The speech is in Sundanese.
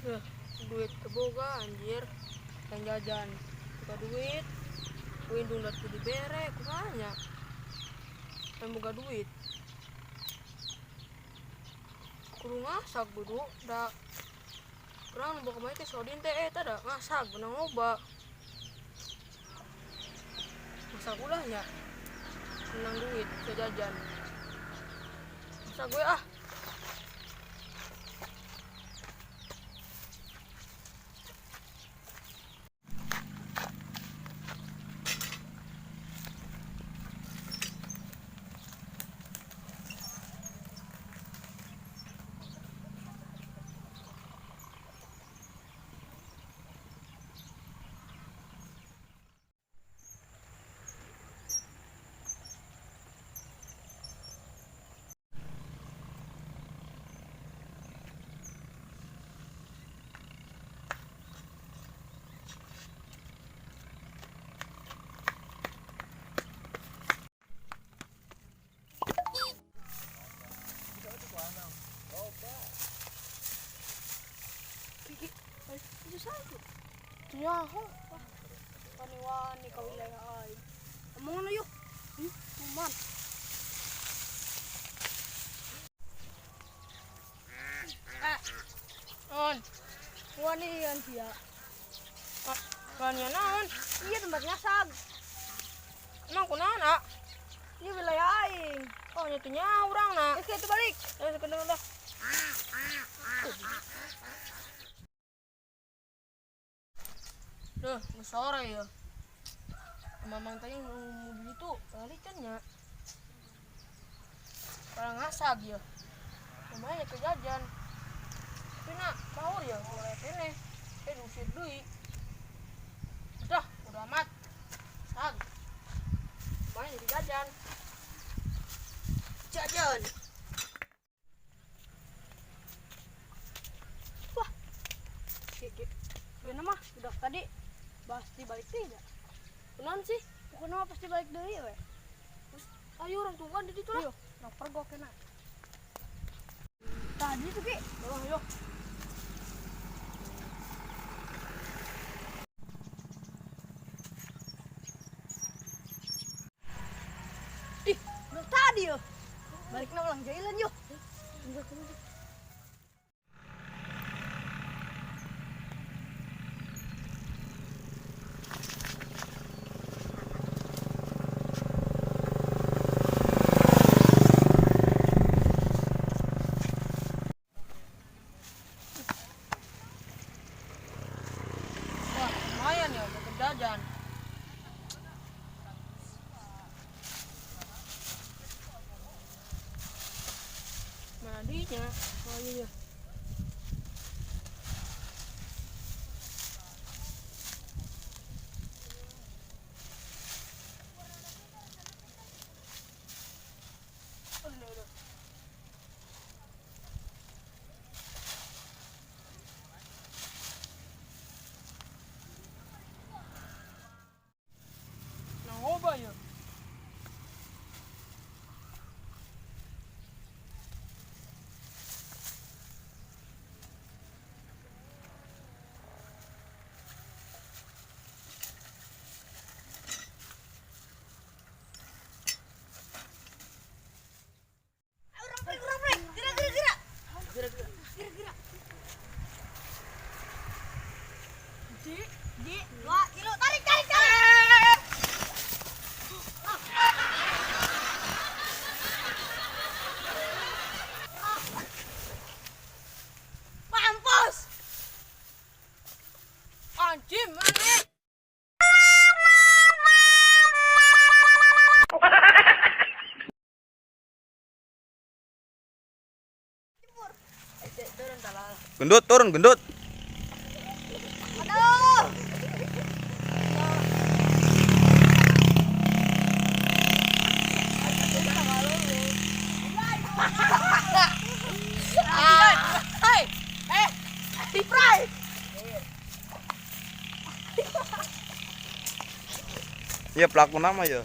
Duh, duit teu boga anjir. Yang jajan buka duit. Ku indung dat ku dibere kumaha nya. Yang boga duit. Kudu ngasak kudu da urang nu boga teh sodin teh eta da ngasak beunang loba. Ngasak ulah nya. Menang duit bisa jajan. Ngasak gue ah. Kiki, ay, itu satu. Nyaho. Wah, wani-wani ka wilayah ay. Among ano yuk? Tuman. Ah, on. Wani yan siya. Ah, wani naon? Iya tempat ngasag. Emang kunaon, ah? Iya wilayah aing. Oh, nya teu nyaho urang na. Geus kitu balik. Eh, sekedeng dah. Duh, geus sore ya. Mamang tadi mobil itu balikan nya. Orang ngasag ya. Lumayan ke jajan. Tapi nak sahur ya, boleh kene. Eh, diusir deui. Udah, udah amat. Sag. Lumayan jadi jajan. Jajan. Wah. Kiki. Gimana mah udah tadi pasti balik tidak. Kunaon sih? Pokoknya mah pasti balik deui we. Terus, ayo orang tungguan di situ lah. Ayo, urang pergok kena. Tadi tuh Ki. Tolong, ayo. Ih, udah tadi yo. Balikna ulang jalan yuk. Tunggu, tunggu. Wah, lumayan ya untuk jajan. Mana duitnya? Oh iya. Oh, udah, udah. Nah, loba ya. Urang prek, urang prek. Gerak, gerak, gerak. Gerak, gerak. Gerak, gerak. Di, di, dua, tilu, tarik, tarik, tarik. Mampus. Anjing, mana? Turun salah. Gendut, turun gendut. Aduh. Hai, eh, Diprai. Iya pelaku nama ya.